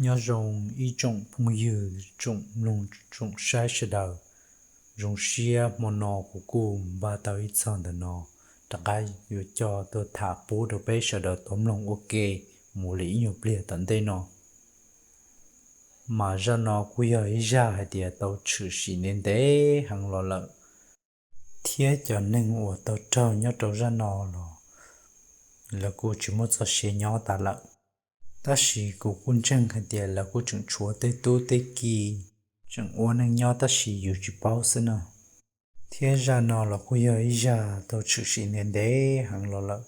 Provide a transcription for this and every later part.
Nyob zoo ib tsoom phooj ywg, tsoom mloog, tsoom saib sawv daws. Zoo siab hmo no kuv kuj npaj tau ib txog ntawm no, rov qab yuav coj tuaj tham pub rau peb sawv daws tau mloog ua ke mus li ib nyuag pliag tom ntej no. Mas zaj no kuj yog ib zaj hais tias tau tshwm sim ntev ntev heev los lawm, thiab cov neeg uas tau raug nyob rau zaj no los lawv kuj tsis muaj txoj sia nyob tas lawm. Tab sis kuv kuj ntseeg hais tias lawv kuj tseem tshuav tej tub tej ki tseem ua neej nyob tab sis yus tsis paub xwb no. Thiab zaj no los kuj yog ib zaj tau tshwm sim ntev ntev heev los lawm,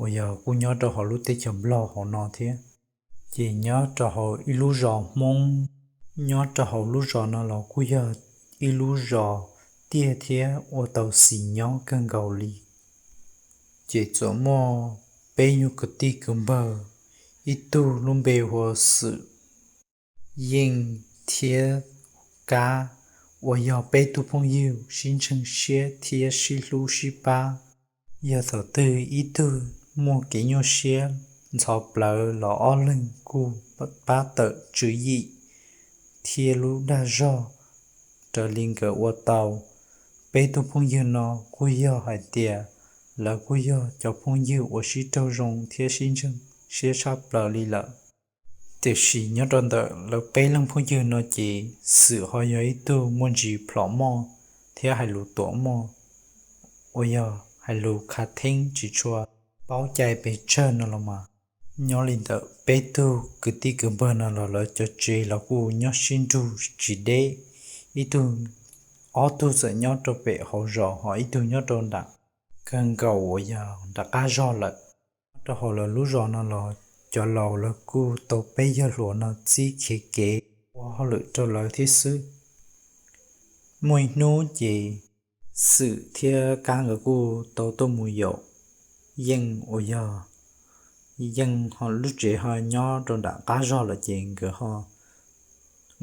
uas yog kuj nyob rau hauv lub teb chaws Nplog hauv no thiab. Ces nyob rau hauv ib lub zos Hmoob, nyob rau hauv lub zos no los kuj yog ib lub zos tiaj thiab ua tau xis nyob kawg nkaus li. Ces txawm muaj peb nyuag kwv tij kwv npawg, ib tug lub npe hu ua Xwm, Yeej thiab Kab, uas yog peb tug phooj ywg sib ntseeg siab thiab sib hlub sib pab. Yog thaum twg ib tug muaj kev nyuaj siab ntxhov plawv los ob leeg kuj pab tawm tswv yim thiab lub dag zog. Raws li nkawd ua tau, peb tug phooj ywg no kuj yog hais tias lawv kuj yog cov phooj ywg uas sib raug zoo thiab sib ntseeg siab tshaj plaws li lawm. Tiam sis nyob rau ntawm lawv peb leeg phooj ywg no ces Xwm ho yog ib tug muaj ntsis plhom moj thiab hais lus tuam moj, uas yog hais lus khav theeb tsis tshua paub cai pes tsawg no los mas. Nyob li ntawm peb tug kwv tij kwv npawg no los lawv cov tsev los kuj nyob sib nrug tsis deb, ib tug, ob tug txawm nyob rau pem hauv zos ho ib tug nyob rau nram kawg nkaus uas yog nram qab zog lawm. Nyob rau hauv lawv lub zos no los cov laus lawv kuj tau peb yawg hluas no txib khiav kev ua hauj lwm rau lawv thiab xwb. Muaj ib hnub ces Xwm thiab Kab nkawd kuj tau tuaj mus yaum Yeej uas yog, Yeej lub tsev ho nyob rau nram qab zog lawm ces nkawd ho,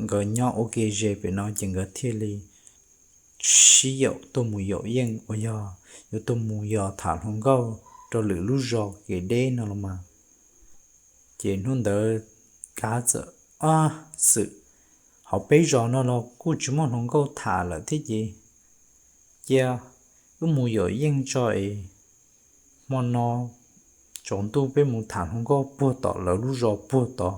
nkawd nyob ua ke ze pem no ces nkawd thiaj li sib yaum tuaj mus yaum Yeej uas yog yuav tuaj mus yos tham hluas nkauj rau lwm lub zos kev deb no los mas. Ces hnub ntawd Kab txawm, Xwm, hauv peb zos no los kuj tsis muaj hluas nkauj tham lawm thiab ces cia wb mus yaum Yeej tso es hmo no tsaus ntuj peb mus tham hluas nkauj puag tom lawv lub zos puag tod,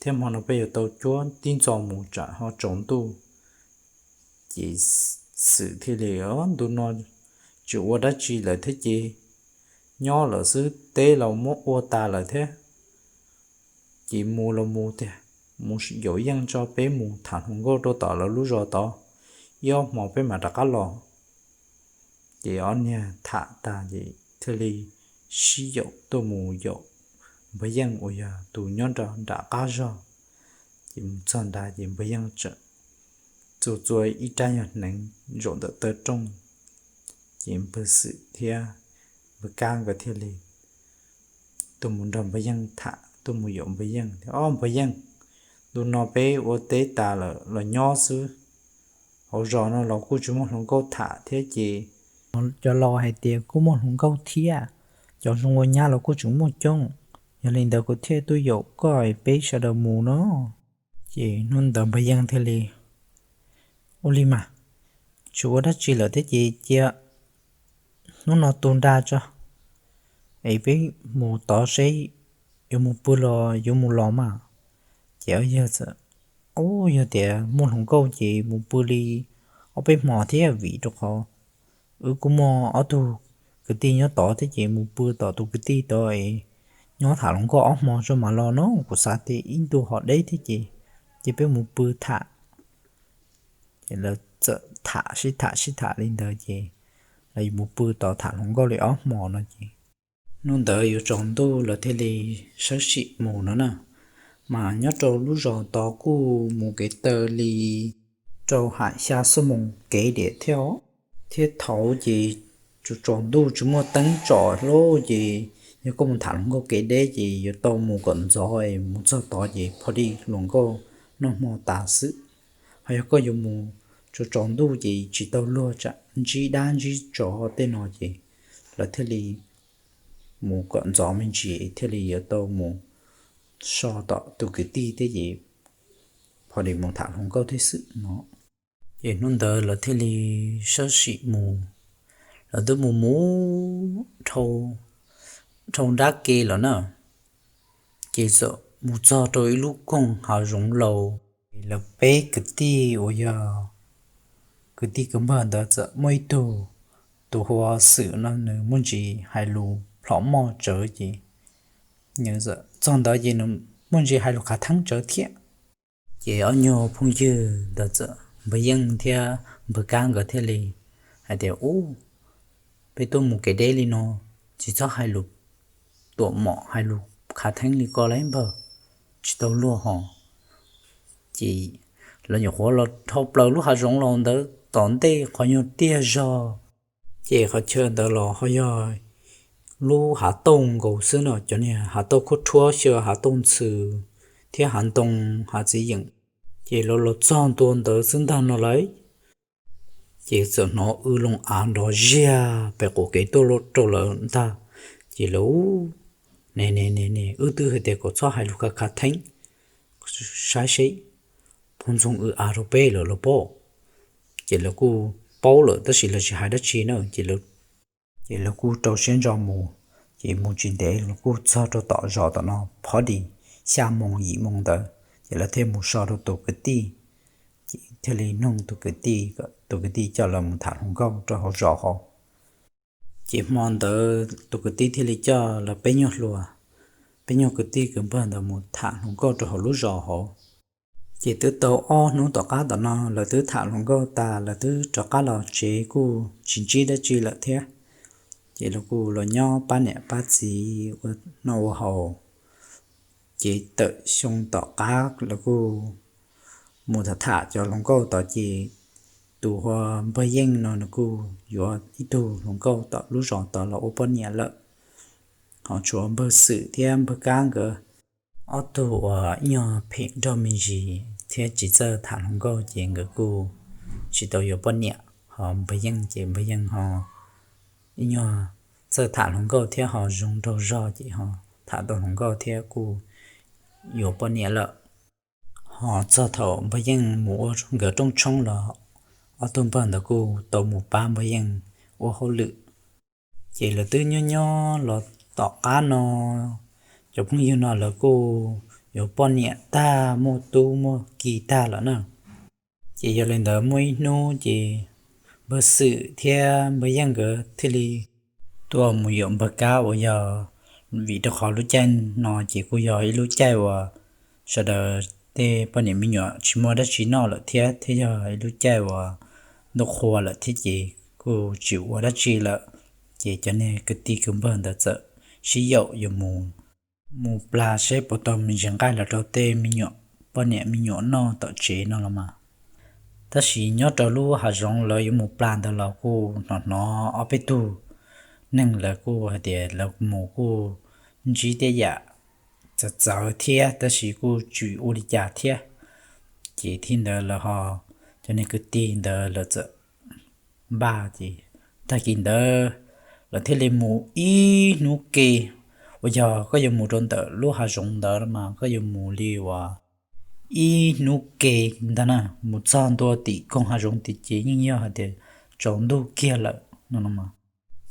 thiab hmo no peb yuav tau cuab tib ntxo mus tsam ho tsaus ntuj. Ces Xwm thiaj li, Ntu no tsis ua dab tsi lawm thiab ces nyob lawm xwb, teb los muab ua tas lawm thiab. Ces mus los mus tiag, mus yaum Yeej tso peb mus tham hluas nkauj rau tom lawv lub zos tod, ib ob hmos peb mam rov qab los. Ces ob niag tham tas ces thiaj li sib yaum tuaj mus yaum npawg Yeej uas yog tus nyob nram qab zog. Ces mus txog nrad ces npawg Yeej txawm txua txua ib rab nyuag hneev zaum ntawm taw rooj. Ces npawg Xwm thiab npawg Kab nkawd thiaj li tuaj mus nrog npawg Yeej tham, tuaj mus yaum npawg Yeej, Ob npawg Yeej, ntu no peb ua teb tas lawm los nyob xwb, hauv zos no los kuj tsis muaj hluas nkauj tham thiab ces cov laus hais tias kuj muaj hluas nkauj thiab, cov zoo ua nyab los kuj tseem muaj coob. Yog li ntawd kuv thiaj tuaj yaum koj peb sawv daws mus no. Ces hnub ntawd npawg Yeej thiaj li, Ua li mas, tsis ua dab tsi lawm thiab ces cia hnub no tu nra tso es peb mus tod seb yuav mus pw los yuav mus los mas. Ces ob yawg txawm, Ub, yog tias muaj hluas nkauj ces mus pw li ob peb hmos thiab vim rau qhov wb kuj muaj ob tug kwv tij nyob tod thiab ces mus pw tom tus kwv tij tod es nyob tham hluas nkauj ob hmos tso mam los no. Kuv xav tias ib ntu ho deb thiab ces cia peb mus pw tham. Ces lawv txawm tham sib tham sib tham li ntawd ces lawv yuav mus pw tod tham hluas nkauj li ob hmos no ces hnub ntawd yuav tsaus ntuj lawv thiaj li sawv tsees mus no na. Mas nyob rau lub zos tod kuj mus kev taw li rau ham xya xuab moos kev diam thiab os. Thiab thaud ces tsaus ntuj tsis muaj teeb tsom lawm ces yog koj mus tham hluas nkauj kev deb ces yuav tau mus kom ntxov es mus txog tod ces pho dij hluas nkauj noj hmo tas xwb. Ho yog koj yuav mus tsaus tsaus ntuj ces tsis tau luag tsam ntsib dab ntsib tsov tej no ces lawv thiaj li mus kom ntxov me ntsis thiaj li yuav tau mus so tom tus kwv tij thiab ces pho dis mus tham hluas nkauj thiab xwb no. Ces hnub ntawd lawv thiaj li sawb sim mus, lawv twb mus mus dhau nrab ke lawm na, ces txawm mus txog rau ib lub koog hav zoov laus. Lawv peb kwv tij uas yog kwv tij kwv npawg ntawd txawm muaj ib tug, tus hu ua Xwm no nws muaj ntsis hais lus plhom moj tsawv ces nws txog ntawd ces nws muaj ntsis hais lus khav theeb tsawv thiab. Ces ob nyuag phooj ywg ntawd txawm, npawg Yeej thiab npawg Kab nkawd thiaj li hais tias, Ub, peb tuaj mus kev deb li no, tsis txhob hais lus tuam mom hais lus khav theeb li ko lawm npawg, tsis tau luag hos. Ces lawv nyuam qhuav los dhau plaws lub hav zoov los ntawd tom ntej qhov nyuag tiaj zog, ces qhov chaw ntawd los ho yog lub hav tauj nkaus xwb no, cov niag hav tauj khuab rhuab xyaw hav tauj ntxhw thiab hav ntoo hav txiv yeem. Ces lawv los txog ntua ntawd xwb ntag no lauj, ces txawm hnov w loo av nrov ziag pem qaum kev tuaj rau lawv ntag. Ces lawv, Ne ne ne ne, wb twb hais tias kom txhob hais lus khav khav theeb, saib seb puas ntxoog w av rau peb lawm los pob. Ces lawv kuj paub lawm tab sis lawv tsis hais dab tsi na, ces lawv kuj rau siab ntso mus. Ces mus tsis ntev lawv kuj txog rau tom zos tom no, pho dis xya moo yim moo ntawd, ces lawv thiaj mus so rau tus kwv tij, ces thiaj li noog tus kwv tij, tus kwv tij coj lawv mus tham hluas nkauj rau hauv zos hauv. Ces hmo ntawd tus kwv tij thiaj li coj lawv peb nyuag hluas, peb nyuag kwv tij kwv npawg ntawd mus tham hluas nkauj rau hauv lub zos hauv. Ces twb tau ob hnub tom qab tom no lawv twb tham hluas nkauj tas lawv twb rov qab los tsev kuj tsis ntsib dab tsi lawm thiab. Ces lawv kuj los nyob pab niam pab txiv ua noj ua haus. Ces tawm xyoo tom qab lawv kuj mus tham tham cov hluas nkauj tod ces tus hu ua npawg Yeej no nws kuj yuav ib tug hluas nkauj tom lub zos tod los ua poj niam lawm. Ho tshuav npawg Xwm thiab npawg Kab nkawd ob tug uas ib nyuag phem nrog me ntsis thiab tsis txawj tham hluas nkauj ces nkawd kuj tsis tau yuav poj niam. Ho npawg Yeej ces npawg Yeej ho ib nyuag txawj tham hluas nkauj thiab ho zoo nraug zog ces ho tham tau hluas nkauj thiab kuj yuav poj niam lawm. Ho txog thaum npawg Yeej mus ua nkawd rooj tshoob los ob tug npawg ntawd kuj tau mus pab npawg Yeej ua hauj lwm. Ces lawv twb nyob nyob los tom qab no cov phooj ywg no lawv kuj yuav poj niam tag muaj tub muaj ki tag lawm na. Ces yog li ntawd muaj ib hnub ces npawg Xwm thiab npawg Yeej nkawd thiaj li tuaj mus yuav npawg Kab uas yog, vim rau qhov lub caij no ces kuj yog ib lub caij uas sawv daws tej poj niam me nyuam tsis muaj dab tsi noj lawm thiab thiab yog ib lub caij uas ntuj qhua lawm thiab ces kuj tsis ua dab tsi lawm. Ces cov niag kwv tij kwv npawg ntawd txawm sib yaum yuav mus, mus plas seb puas tau me ntsis nqaij los rau tej me nyuam, poj niam me nyuam noj tom tsev no los mas. Tab sis nyob rau lub hav zoov lawv yuav mus plas ntawd los kuj hnov hnov ob peb tug neeg lawv kuj hais tias lawv mus kuj ntsib tej yam txawv txawv thiab tab sis kuj tsis ua li cas thiab. Ces thaum ntawd lawv ho, cov niag kwv tij ntawd lawv txawm npaj ces tag kis ntawd lawv thiaj li mus ib hnub ke. Uas yog koj yuav mus rau ntawm lub hav zoov ntawd mas koj yuav mus li uas ib hnub ke ntag na, mus txog ntua tim koog hav zoov tim ces yeej yog hais tias tsaus ntuj kiag lawm no.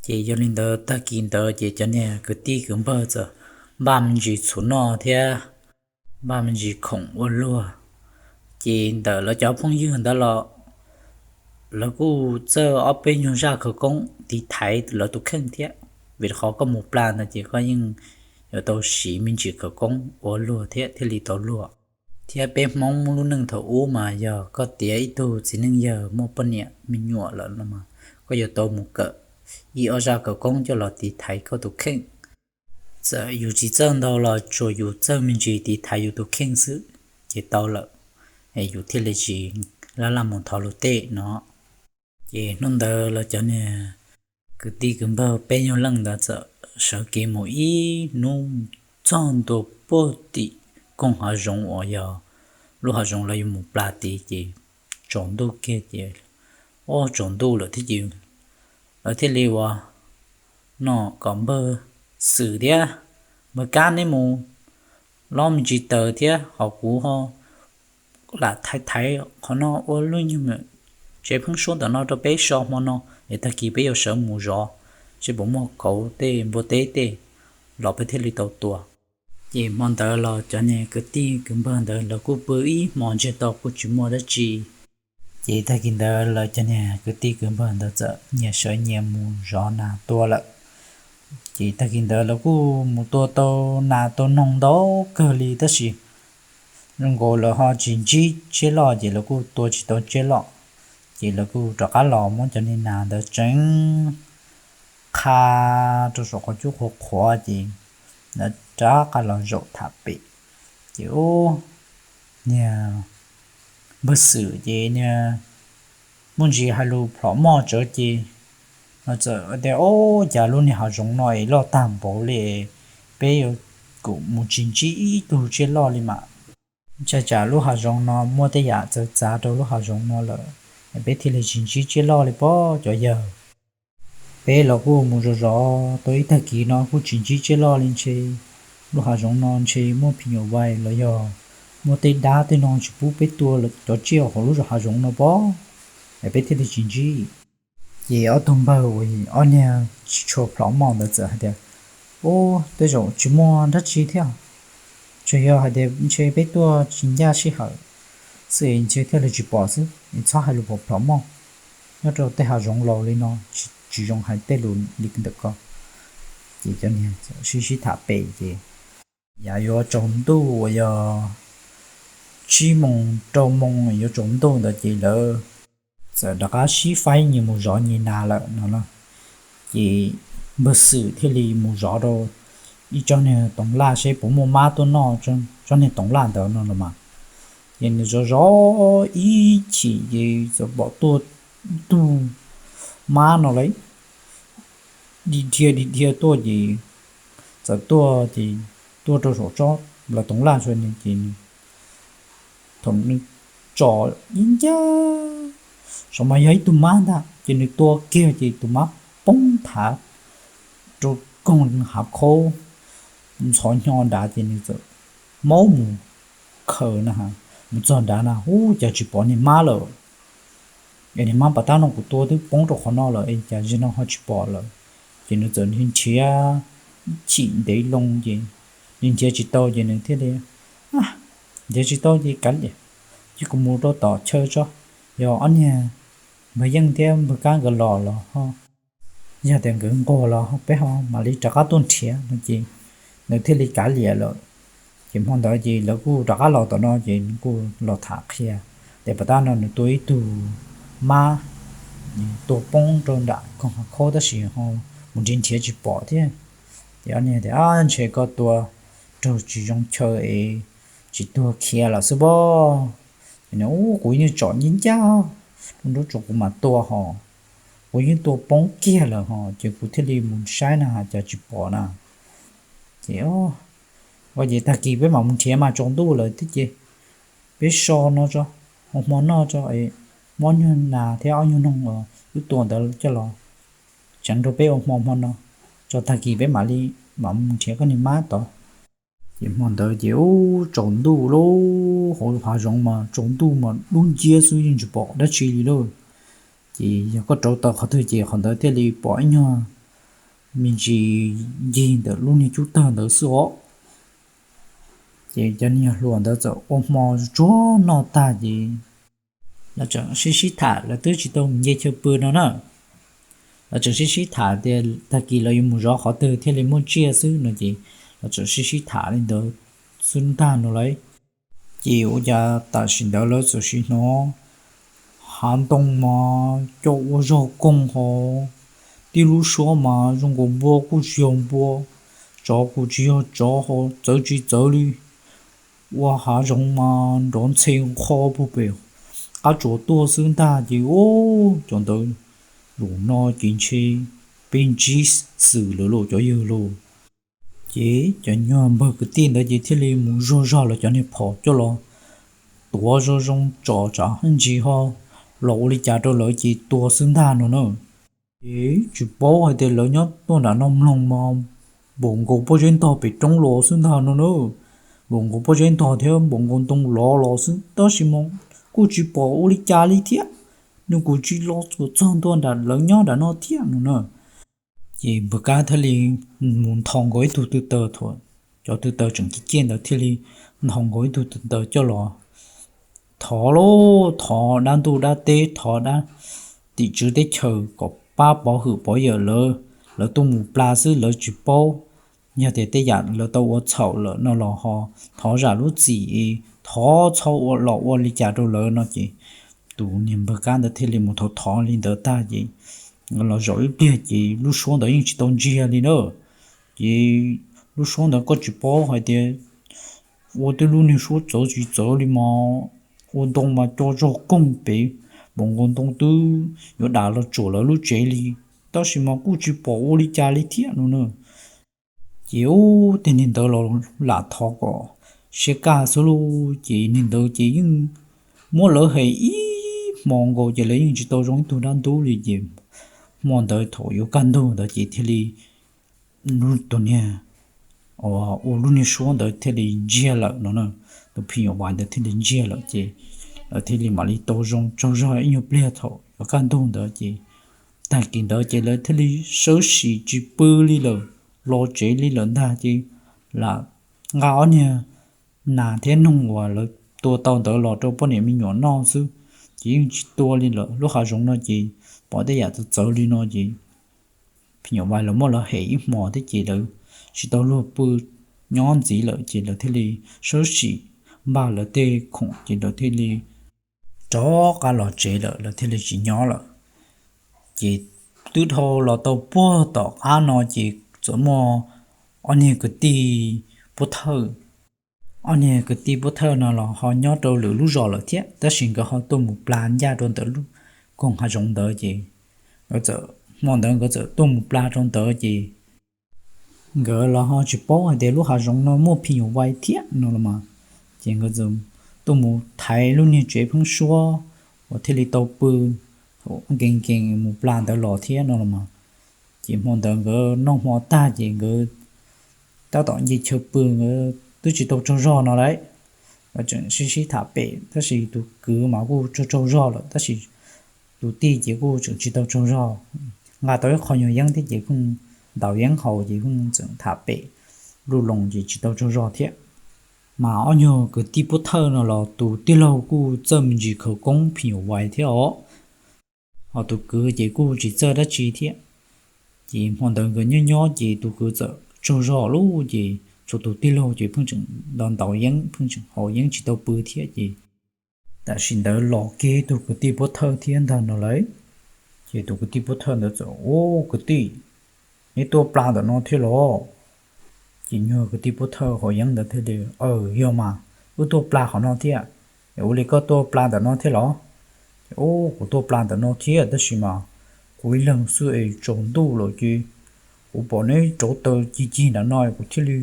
Ces yog li ntawd tag kis ntawd ces cov niag kwv tij kwv npawg txawm npaj me ntsis txhuv noj thiab npaj me ntsis khoom ua luag. Ces ntawm lawv cov phooj ywg ntawd los lawv kuj txawj ob peb nyuag zaj khawv koob tiv thaiv lawv tus kheej thiab, vim qhov koj mus plas ntawd ces koj yeej yuav tau siv me ntsis khawv koob ua luag thiab thiaj li tau luag. Thiab peb Hmoob lub neej thaum ub mas yog koj tiav ib tug txiv neej yawg muaj poj niam me nyuam lawm no mas koj yuav tau mus kawm ib ob zaj khawv koob coj los tiv thaiv koj tus kheej. Txawm yus tsis txawj ntau los tsuas yus txawj me ntsis tiv thaiv yus tus kheej xwb ces tau lawm, es yus thiaj li tsis laj laj mus thov luag tej no. Ces hnub ntawd lawv cov niag kwv tij kwv npawg peb nyuag leej ntawd txawm sawv kev mus ib hnub txog ntua puag tim koog hav zoov uas yog lub hav zoov lawv yuav mus plas tid ces tsaus ntuj kiag ces, ua tsaus ntuj lawm thiab ces lawv thiaj li ua no kom npawg Xwm thiab npawg Kab neb mus lob me ntsis taws thiab, hos kuv ho lam thaiv thaiv qhov no ua lub nyuag me tsev pheeb suab ntawm no rau peb so hmo no es tag kis peb yuav sawv mus zov, seb puas muaj kauv tej npua teb tej los peb thiaj li tau tua. Ces hmo ntawd los cov niag kwv tij kwv npawg ntawd lawv kuj pw ib hmo ntsiag to kuj tsis muaj dab tsi. Ces tag kis ntawd lawv cov niag kwv tij kwv npawg ntawd txawm nyias sawv nyias mus zov nas tua lawm. Ces tag kis ntawd lawv kuj mus tua tau nas tau noog ntau kawg li tab sis zoo nkaus lawv ho tsis ntsib tsiaj loj ces lawv kuj tua tsis tau tsiaj loj. Ces lawv kuj rov qab los muab cov niag nas ntawd tseev qha rau saum qhov cub qhuav qhuav ces lawv rov qab los zaum tham pem. Ces ub, niag npawg Xwm ces niag muaj ntsis hais lus plhom moj tsawv ces no txawm tias, Ob, cas lub niag hav zoov no es loj tag npaum li, peb yuav kuj mus tsis ntsib ib tug tsiaj loj li mas. Ntshai tsam lub hav zoov no muaj tej yam txawv txav rau lub hav zoov no lawm, peb thiaj li tsis ntsib tsiaj loj li pob cov yawg. Peb los kuj mus zov zov tau ib tag kis no kuj tsis ntsib tsiaj loj li, ntshe lub hav zoov no ntshe muaj phim nyuj vais los yog muaj tej dab tej no tsis pub peb tua cov tsiaj hauv lub hav zoov no pob, es peb thiaj li tsis ntsib. Ces ob tug npawg uas ob niag tsis tshua plhom moj ntawd txawm hais tias, Ub, tej zaum tsis muaj dab tsi thiab, tsuas yog hais tias ntshe peb tuaj tsis ncaj sij hawm xwb es ntshe thiaj li tsis pom xwb, es txhob hais lus plhom moj, nyob rau tej hav zoov laus li no tsis zoo hais tej lus li ntawm ko. Ces cov niag sib sib tham pem ces yav yuav tsaus ntuj uas yog tsib moos rau moos yuav tsaus ntuj ntawd ces lawv txawm rov qab sib faib nyias mus zov nyias nas lawm no. Ces npawg Xwm thiaj li mus zov rau ib tsob niag toov laj seb puas muaj mab tuaj noj tsob niag toov laj ntawd no los mas. Ces nws zov zov ib chim ces txawm pom tuaj ib tug mab no lauj, dig dhia dig dhia tuaj ces txawm tuaj ces tuaj rau saum tsob nplawg toov laj xwb ces thaum nws tsom ib ncaj saum mas yog ib tug mab ntag ces nws tua kiag ces tus mab poob thav rau koog hav khaub ntxhov hnyo nrad ces nws txawm maub mus khaws na, mus txog nrad na ub cas tsis pom niag mab lawm. Es niag mab pas tab no kuv tua twb poob rau qhov no lawm es cas zaum no ho tsis pom lawm. Ces nws txawm nrhiav nrhiav ib chim ntev loo ces nws nrhiav tsis tau ces nws thiaj li, nrhiav tsis tau ces kav liam, ces kuv mus rau tom chaw tso, yog ob niag npawg Yeej thiab npawg Kab nkawd los los ho, yog tias nkawd nquag los peb ho mam li rov qab tuaj nrhiav no ces nws thiaj li kav liam lawm. Ces hmo ntawd ces lawv kuj rov qab los tom no ces nws kuj los tham qhia tias pas tab no nws tua ib tug mab, tua poob rau nram koog hav khaub tab sis ho mus nrhiav nrhiav tsis pom thiab. Ces ob niag tias, Ntshe koj tua raug tsis zoo chaw es tsis tuag khiav lawm xwb pob. Ces nws, Ub, kuv yeej tsom ncaj ncaj rau nruab tso kuv mam tua ho, kuv yeej tua poob kiag lawm ho ces kuv thiaj li mus saib na cas tsis pom na. Ces, Ua ces tag kis peb mam mus nrhiav mas tsaus ntuj lawm thiab ces peb so no tso, ua hmo noj tso, muab nyuag nas thiab ob nyuag noog uas wb tua ntawd coj los tseev rau peb ua hmo hmo no tso, tag kis peb mam li mam mus nrhiav koj niag mab tod. Ces hmo ntawd ces ub tsaus ntuj lauj, hauv hav zoov mas tsaus ntuj mas dub nciab xwb yeej tsis pom dab tsi li lauj. Ces yog koj rauv taws qhov twg ces qhov ntawd thiaj li pom ib nyuag me ntsis ncig ntawm lub niag cub tawg ntawd xwb os. Ces cov niag hluas ntawd txawm ua hmo tsuag noj tag ces lawv tseem sib sib tham, lawv twb tsis tau nce chaw pw no na. Lawv tseem sib sib tham tias tag kis lawv yuav mus zov qhov twg thiaj li muaj tsiaj xwb no ces lawv tseem sib sib tham li ntawd xwb ntag no lauj. Ces ua cas tam sim ntawd lawv txawm sim hnov hav ntoo mas cua ua zog koog ho, tib lub suab mas zoo nkaus npua kuj tsis yog npua, tsov kuj tsis yog tsov ho, txawv tsis txawv li. Ua hav zoov mas nrov ntxhe nqho puag pem qab tsuas tuaj xwb ntag ces ub, cov ntawd, zaum no ces ntshe peb ntsib Xwm lawv lauj cov yawg lauj. Ces cov nyuag npawg kwv tij ntawd ces thiaj li mus zuag zog lawv cov niag phom coj los tuav zoo zoo tsom tsam ntsis ho los ua li cas rau lawv ces tua xwb ntag no na. Ces tsis paub hais tias lawv nyob tuaj nram no mloog mas npaum nkaus pob zeb ntog pem roob los xwb ntag no na. npaum nkaus pob zeb ntog thiab npaum nkaus ntoo lov los xwb, tab sis mas kuj tsis pom ua li cas li thiab. Nws kuj tsis los txog ntua nram lawv nyob nram no thiab no na. Ces npawg Kab thiaj li mus nthos nkaus ib tug tw taws, thaum cov tw taws tseem ciaj ciaj ntawd thiaj li nthos nkaus ib tug tw taws coj los thov lauj, thov dab ntuj dab teb, thov dab tim tswv teb chaws kom pab pov hwm pov yawm lawv, lawv tuaj mus pla xwb lawv tsis paub. Yog tias tej yam lawv tau ua txhaum lawm no los ho thov zam lub txim, thov txhob los ua li cas rau lawv no ces tus niag npawg Kab ntawd thiaj li mus thov thov li ntawd tag ces los zaum ib pliag ces lub suab ntawd yeej tsis tau ntsiag li na. Ces lub suab ntawd koj tsis paub hais tias ua tej lub niag suab txawv tsis txawv li mas ua ntoo mas co zog koog pem, npaum nkaus ntoo twb yuav dam los tsuam lawv lub tsev li, tab sis mas kuj tsis pom ua li cas li thiab no na. Ces ub, tej niag ntawd los lam thov kom siab kaj xwb lauj, ces niag ntawd ces yeej muab lawv hem ib hmo nkaus ces lawv yeej tsis tau zoo ib tug dab ntub li ces hmo ntawd thaum yuav kaj ntug ntawd ces thiaj li tus niag ua lub niag suab ntawd thiaj li ntsiag lawm no na. Tus phim nyuj vais ntawd thiaj li ntsiag lawm ces lawv thiaj li mam li tau zoo tsaug zog ib nyuag pliag thaum yuav kaj ntug ntawd ces tag kis ntawd ces lawv thiaj li sawv tsis pw li lawm, los tsev li lawm ntag ces lam nqa ob niag nas thiab noog uas lawv tua tau ntawd los rau poj niam me nyuam noj xwb, ces yeej tsis tua li lawm. Lub hav zoov no ces pom tej yam txawv txawv li no ces phim nyuj vais lawv muab lawv hem ib hmos thiab ces lawv tsis tau luag pw nyob ntxiv lawm ces lawv thiaj li sawv tsis npaj lawv tej khoom ces lawv thiaj li rov qab los tsev lawm, lawv thiaj li tsis nyob lawm. Ces twb dhau los tau puag tom qab no ces txawm muaj ob niag kwv tij pov thawj, ob niag kwv tij pov thawj no los ho nyob rau lwm lub zos lawm thiab, tab sis nkawd ho tuaj mus pla ncaj rau ntawm lub koog hav zoov ntawd ces nkawd txawm, hmo ntawd nkawd txawm tuaj mus pla rau ntawd ces nkawd los ho tsis paub hais tias lub hav zoov no muaj phim nyuj vais thiab no los mas, ces nkawd txawm tuaj mus thaiv lub niag tsev pheeb suab uas thiaj li tau pw thaum nkees nkees mus pla ntawd los thiab no los mas. Ces hmo ntawd nkawd noj hmo tag ces nkawd tab tom nce chaw pw, nkawd twb tsis tau tsaug zog no lawm, nkawd tseem sib sib tham pem, tab sis tus kwv mas kuj tsaug tsaug zog lawm tab sis tus tij ces kuj tseem tsis tau tsaug zog, nqa tau ib qho nyuag yeeb thiab ces pheej ntaus yeeb haus ces pheej tseem tham pem luj loos ces tsis tau tsaug zog thiab. Mas ob nyuag kwv tij pov thawj no los tus tij laug kuj txawj me ntsis khawv koob phim nyuj vais thiab os, ho tus kwv ces kuj tsis txawj dab tsi thiab. Ces hmo ntawd nkawd nyob nyob ces tus kwv txawm tsaug zog lawm ces tshuav tus tij laug ces pheej tseem ntaus ntaus yeeb, pheej tseem haus yeeb tsis tau pw thiab ces tam sim ntawd los kiag tus kwv tij pov thawj thiab ntag no lawm. Ces tus kwv tij pov thawj ntawd txawm, Ub, kwv tij, neb tuaj pla ntawm no thiab los? Ces nyuag kwv tij pov thawj haus yeeb ntawd thiaj li, Aw, yog mas, wb tuaj pla qhov no thiab. Es ua li koj tuaj pla ntawm no thiab los? Ces, Ub, kuv tuaj pla ntawm no thiab tab sis mas kuv ib leeg xwb es tsaus ntuj lawm ces kuv pom neb rauv taws cig cig nram no kuv thiaj li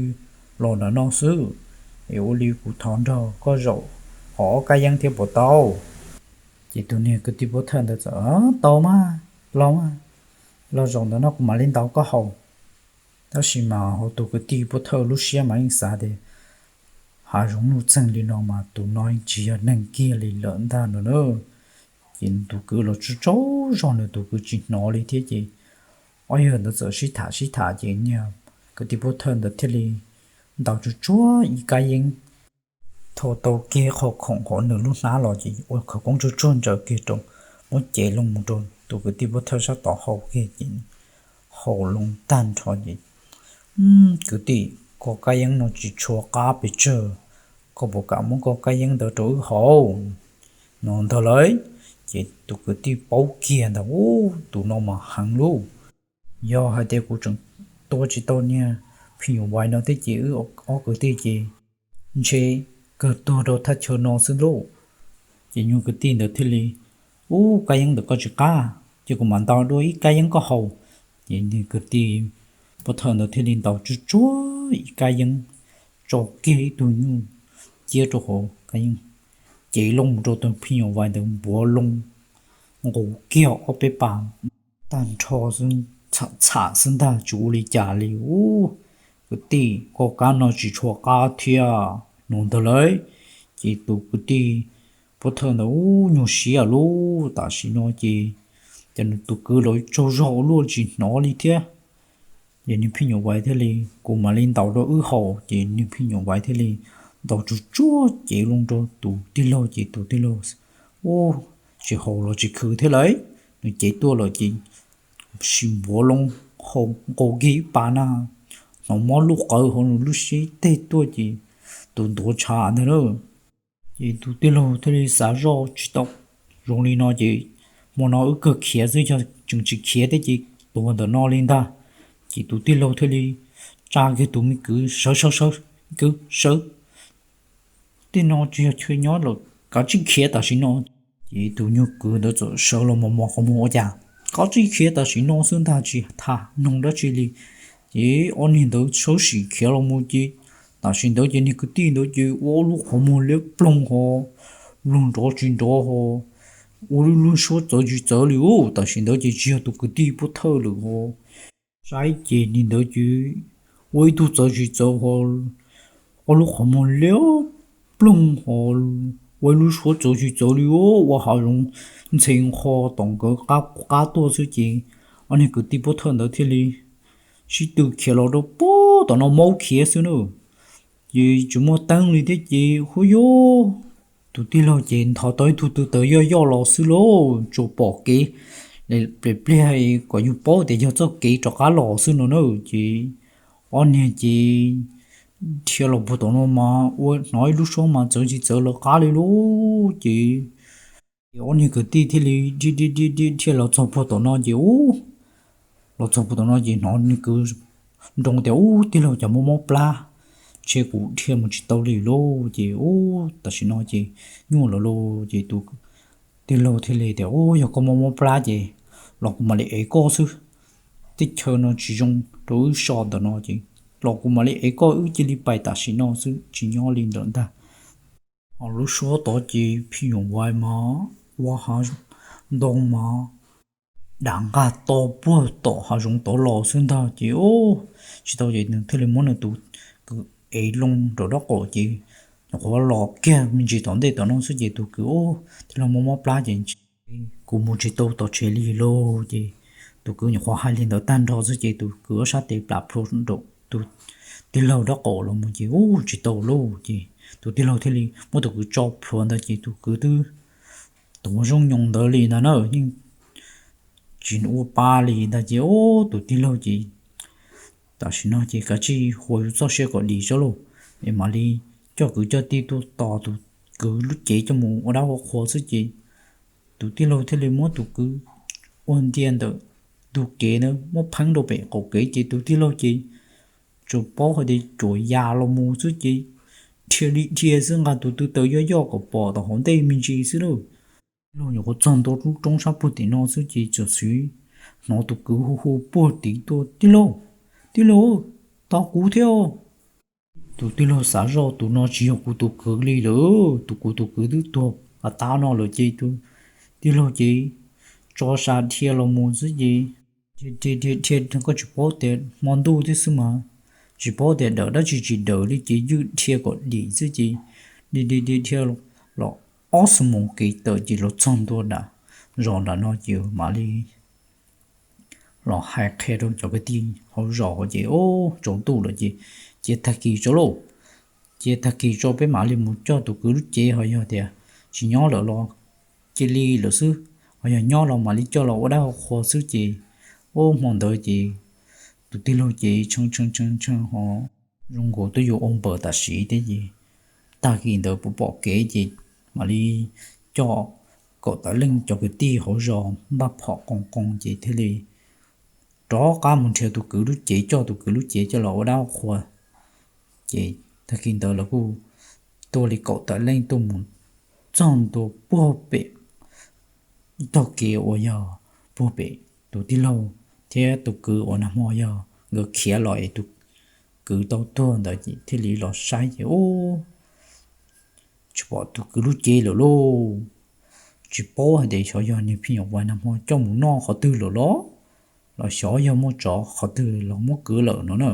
los nram no xwb. Es ua li kuv thov nrog koj zaum hov ob kab yeeb thiab puas tau? Ces tus niag kwv tij pov thawj ntawd txawm, Tau mas, los mas, los zaum ntawm no kuv mam li ntaus koj haus. Tab sis mas hauv tus kwv tij pov thawj lub siab mas yeej xav tias, Hav zoov nuj txeeg li no mas tus no tsis yog neeg kiag li lawm ntag no na. Ces tus kwv los tsaug tsaug zog, nws tus kwv tsis hnov li thiab ces ob yawg ntawd txawm sib tham sib tham ces niag kwv tij pov thawj ntawd thiaj li ntaus tsuag tsuag ib kab yeeb, thau tau kiag qhov khoom hauv nws lub hnab los ces ua khawv koob tsuag tsuag ntsaws kiag rau, muab cev loo mus rau tus kwv tij pov thawj sab tod haus kiag ces haus loo tag nrho ces, Kwv tij, koj kab yeeb no tsis tshua qab pes tsawg, koj puas kam muab koj kab yeeb ntawd rau wb haus? No ntag lauj. Ces tus kwv tij paub kiag ntag, Ub, tus no mas heev lauj. Yog hais tias kuv tseem tua tsis tau niag phim nyuj vais no thiab ces wb ob kwv tij ces ntshe kawg tuag rau thaj chaw no xwb lauj. Ces nyuag kwv tij ntawd thiaj li, Ub, kab yeeb ntawm koj tsis qab, ces kuv mam ntaus dua ib kab yeeb koj haus. Ces niag kwv tij pov thawj ntawd thiaj li ntaus tsuag tsuag ib kab yeeb, tso kiag ib tug nyuj ciab rau hauv kab yeeb, cev loo mus rau tus phim nyuj vais ntawd npuav loo nqus kiag ob peb pas tag nrho xwb, txham txham xwb ntag, tsis ua li cas li. Ub, kwv tij, koj kab no tsis tshua qab thiab. hnub ntawd lawm. Ces tus kwv tij pov thawj ntawd ub nyuag siav lub tam sim no ces, ces nws tus kwv los tsaug zog ua luaj tsis hnov li thiab. Ces niag phij nyuj vais thiaj li, kuv mam li ntaus rau wb haus, ces niag phij nyuj vais thiaj li ntaus tsuag tsuag cev loo rau tus tij laug, ces tus tij laug ub tsis haus los tsis khwv thiab lawm, nws cev tuaj lawm ces sim npuav loo haus nqus kiag ib pas na, hnov mob luj qawv hauv nws lub siab teg tuaj ces tus ntuav tshav ntag na. Ces tus tij laug thiaj li xav zoj tsis tau, zoo li no ces hmo no wb kawg khiav xwb, yog tseem tsis khiav thiab ces tuag ntawm no li ntag. Ces tus tij laug thiaj li tsa kiag tus me kwv sawv sawv sawv, kwv sawv, tej no tsis yog chaw nyob lawm, kav tsij khiav tam sim no. Ces tus nyuag kwv ntawd txawm sawv los mos mos qhov muag ua cas, kav tsij khiav tam sim no xwb ntag, tsis tham noog dab tsi li. Ces ob niag ntawd sawv sim khiav los mus ces tam sim ntawd ces niag kwv tij ntawd ces ua ob lub qhov muag liab ploog ho, luag nrov tsis nrov ho, ua lub lub suab txawv tsis txawv li ub. Tam sim ntawd ces tsis yog tus kwv tij pov thawj lawm ho, saib ces niag ntawd ces ua ib tug txawv tsis txawv ho, ob lub qhov muag liab ploog ho, ua ib lub suab txawv tsis txawv li ub, ua hav zoov ntxhe nqho tom nkawd qab tuaj xwb ces ob niag kwv tij pov thawj ntawd thiaj li sib tw khiav los rau puag tom no maub khiav xwb na. Ces tsis muaj teeb li thiab ces hu yuv, tus tij laug ces nthos tau ib tug tw taws yoj yoj los xwb lauj, tsuas pom kev pliag pliag kom yus paub tias yog txoj kev rov qab los xwb no na. Ces ob niag ces dhia los puag tom no mas ua hnov ib lub suab mas txawv tsis txawv lawv qab li lauj. Ces ces ob niag kwv tij thiaj li dhia dhia dhia dhia los txog puag tom no ces ub, los txog puag tom no ces hnov niag kwv nroo tias ub tij laug cas mob mob plab, ntshe kuv dhia mus tsis tau li lauj. Ces ub tam sim no ces nyuaj lawm lauj. Ces tus tij laug thiaj li tias ub yog koj mob mob plab ces los kuv mam li ev koj xwb, teb chaws no tsis zoo rau wb so ntawm no ces los kuv mam li ev koj, wb cia li pais tam sim no xwb tsis nyob li ntawm ntag. Ho lub suab tod ces phij nyuj vais mas ua hav ntoo mas dam nqag to puag tom hav zoov tod los xwb ntag. Ces ub tsis tau ces nws thiaj li muab nws tus kwv ev loo rau dab qaum ces nyuam qhuav los kiag me ntsis tom ntej tom no xwb ces tus kwv ub tij laug mob mob plab ces kuv mus tsis tau tom tsev li lauj. Ces tus kwv nyuam qhuav hais li ntawd tag nrho xwb ces tus kwv ob sab tes plam plhuav rau tus tij laug dab qaum los mus ces ub tsis tau lauj. Ces tus tij laug thiaj li muab tus kwv tso plhuav ntawd ces tus kwv twb tuav zoo nyoos ntawd li ntag na, yeej tsis ua pa li ntag. Ces ub tus tij laug ces tam sim no ces kav tsij huas yus txoj sia kom dim tso lauj, es mam li coj kwv coj tij tuaj tos tus kwv lub cev coj mus ua dab ua qhua xwb. Ces tus tij laug thiaj li muab tus kwv ua ntia ntawm ntug kev ntawd muab pheeb rau pem qaum kev ces tus tij laug ces tsuas paub hais tias cuam ya los mus xwb ces dhia li dhia xwb, nqa tus tw taws yoj yoj kom pom tom hauv ntej me ntsis xwb lauj. Tij laug nyuam qhuav txog ntua lub roob sab puag tim no xwb ces txawm hnov tus kwv hu hu puag tim tuaj, tij laug, tij laug, tos kuv thiab. Tus tij laug xav zoj tus no tsis yog kuv tus kwv li lawm, tus kuv tus kwv twb tuag av tab no lawm. Ces tus tij laug ces tso sa dhia los mus xwb ces dhia dhia dhia, koj tsis paub tias hmo ntuj thiab xwb mas, tsis paub tias dawm dab tsi tsis dawm li ces ywj dhia kom dim xwb ces dhia dhia dhia dhia los ob xuab moos kev tawm ces los txog ntua nram zos nram no ces mam li los hais qhia rau cov kwv tij hauv zos ces ub tsaus ntuj lawm ces cia tag kis tso lauj, cia tag kis tso peb mam li mus coj tus kwv lub cev, ho yog tias tsis nyob lawm los cia li lawm xwb, ho yog nyob los mam li coj los ua dab ua qhua xwb. Ces ub hmo ntawd ces tus tij laug ces tshee tshee tshee tshee ho zoo nkaus twb yuav ua npaws tam sim thiab ces tag kis ntawd pom pom kev ces mam li coj kaum tawm leej cov kwv tij hauv zos npaj phom qoos qoos ces thiaj li rov qab mus nrhiav tus kwv lub cev, coj tus kwv lub cev coj los ua dab ua qhua. Ces tag kis ntawd lawv kuj tuaj li kaum tawm leej tuaj mus txog ntua puag pem ib tog kev uas yog puag pem tus tij laug thiab tus kwv uas nag hmo yog nkawd khiav los es tus kwv tau tuag ntawd ces thiaj li los saib ces ub tsis pom tus kwv lub cev lawm lauj. Tsis paub hais tias xyov yog niag phim nyuj vais nag hmo coj mus noj qhov twg lawm los, los xyov yog muaj tsov qhov twg los muab kwv lawm no na.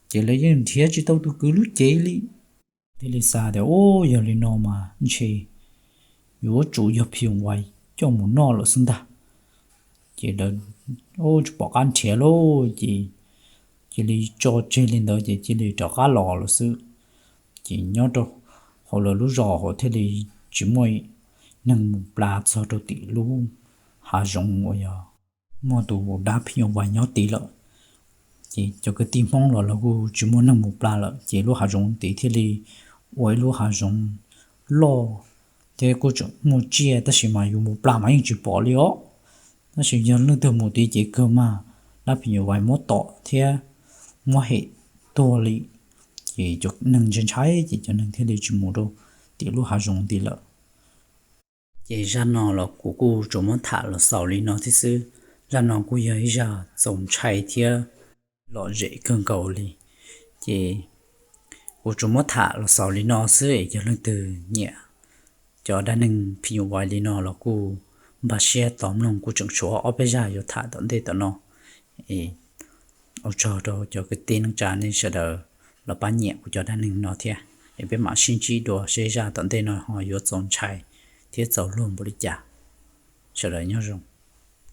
Ces lawv yeej nrhiav tsis tau tus kwv lub cev li. Thiaj li xav tias, Ub, yog li no mas ntshe yuav tsum yog phim nyuj vais coj mus noj lawm xwb ntag. Ces lawv tsis pom qab nrhiav lauj, ces cia li tso tseg li ntawd ces cia li rov qab los lawm xwb. Ces nyob rau hauv lawv lub zos hauv thiaj li tsis muaj neeg mus pla txog rau tim lub hav zoov uas yog muaj tus dab phim nyuj vais nyob tid lawm. Ces cov kwv tij Hmoob los lawv kuj tsis muaj neeg mus pla lawm, ces lub hav zoov tid thiaj li ua ib lub hav zoov loj thiab kuj tseem muaj tsiaj, tab sis mas yus mus pla mas yeej tsis pom li os. Tab sis yog leej twg mus tid ces kawg mas dab phim nyuj vais muab tom thiab muab hem tuag li. Ces cov neeg ntshai ntshai ces cov neeg thiaj li tsis mus rau tim lub hav zoov tid lawm. Ces zaj no los kuv kuj tsuas muab tham los xaus li no thiab xwb. Zaj no kuj yog ib zaj txaus ntshai thiab lom zem kawg nkaus li. Ces kuv tsuas muab tham los xaus li no xwb es yog leej twg nyiam cov dab neeg phim nyuj vais li no los kuj npaj siab tos mloog, kuj tseem tshuav ob peb zaj yuav tham tom ntej tom no. Es ua tsaug rau cov kwv tij neej tsa nej sawv daws los pab nyiam kuv cov dab neeg no thiab. Es peb mam sib ntsib dua seb zaj tom ntej no ho yuav txaus ntshai thiab txaus luag npaum li cas. Sawv daws nyob zoo.